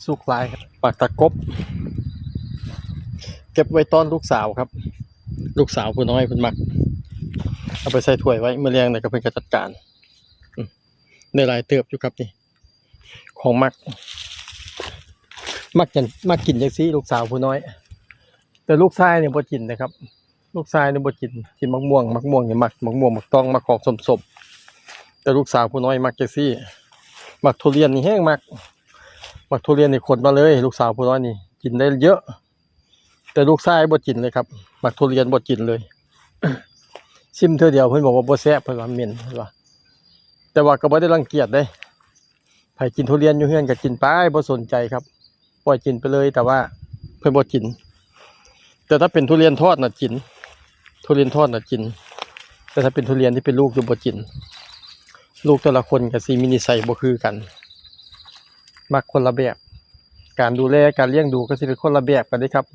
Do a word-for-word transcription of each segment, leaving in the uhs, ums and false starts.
สุกหลายครับ หมากตะกบ เก็บไว้ต้อนลูกสาวครับ ลูกสาวผู้น้อยเพิ่นมัก เอาไปใส่ถ้วยไว้ มื้อแลงเนี่ยก็เพิ่นก็จัดการ อืม ได้หลายเติบอยู่ครับนี่ ของมัก มักจัง มักกินจังซี่ ลูกสาวผู้น้อย แต่ลูกชายนี่บ่กินนะครับ ลูกชายนี่บ่กิน กินหมากม่วง หมากม่วงนี่มัก หมากม่วง หมากตอง หมากของส้มๆ แต่ลูกสาวผู้น้อยมักจังซี่ หมากทุเรียนนี่แฮงมัก หมากทุเรียนนี่ขนมาเลย ลูกสาวผู้น้อยนี่กินได้เยอะ แต่ลูกชายบ่กินเลยครับ หมากทุเรียนบ่กินเลย ชิมเทื่อเดียวเพิ่นบอกว่าบ่แซ่บ เพิ่นว่าเหม็น เพิ่นว่า แต่ว่าก็บ่ได้รังเกียจเด้ ไผกินทุเรียนอยู่เฮือนก็กินไป บ่สนใจครับ ปล่อยกินไปเลย แต่ว่าเพิ่นบ่กิน แต่ถ้าเป็นทุเรียนทอดน่ะกิน ทุเรียนทอดน่ะกิน แต่ถ้าเป็นทุเรียนที่เป็นลูกอยู่บ่กิน ลูกแต่ละคนก็สิมีนิสัยบ่คือกัน มักคนละแบบ การดูแล การเลี้ยงดูก็สิเป็นคนละแบบกันเด้ครับ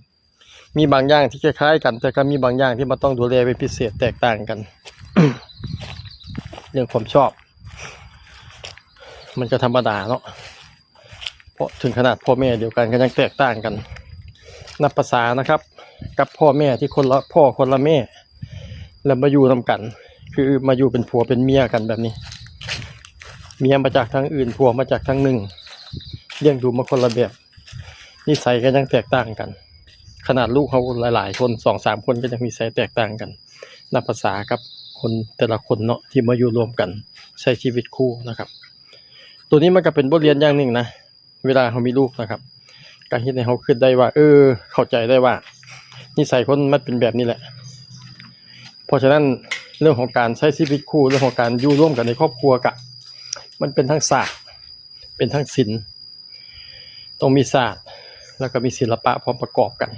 มีบางอย่างที่คล้ายๆกัน แต่ก็มีบางอย่างที่มันต้องดูแลเป็นพิเศษแตกต่างกัน เรื่องความชอบ มันก็ธรรมดาเนาะ เพราะถึงขนาดพ่อแม่เดียวกันก็ยังแตกต่างกัน นับภาษานะครับ กับพ่อแม่ที่คนละพ่อคนละแม่ แล้วมาอยู่นำกัน คือมาอยู่เป็นผัวเป็นเมียกันแบบนี้ เมียมาจากทางอื่น ผัวมาจากทางหนึ่ง เลี้ยงดูมาคนละแบบ นิสัยก็ยังแตกต่างกัน ขนาดลูกเขาหลายๆคน สองสามคนก็ยังนิสัยแตกต่างกัน นับภาษากับคนแต่ละคนเนาะ ที่มาอยู่ร่วมกัน ใช้ชีวิตคู่นะครับ ตัวนี้มันก็เป็นบทเรียนอย่างหนึ่งนะ เวลาเขามีลูกนะครับ ก็เฮ็ดให้เขาคิดได้ว่า เออ เข้าใจได้ว่า นิสัยคนมันเป็นแบบนี้แหละ เพราะฉะนั้นเรื่องของการใช้ชีวิตคู่ เรื่องของการอยู่ร่วมกันในครอบครัวกะ มันเป็นทั้งศาสตร์ เป็นทั้งศิลป์ ต้องมีศาสตร์ แล้วก็มีศิลปะพร้อมประกอบกัน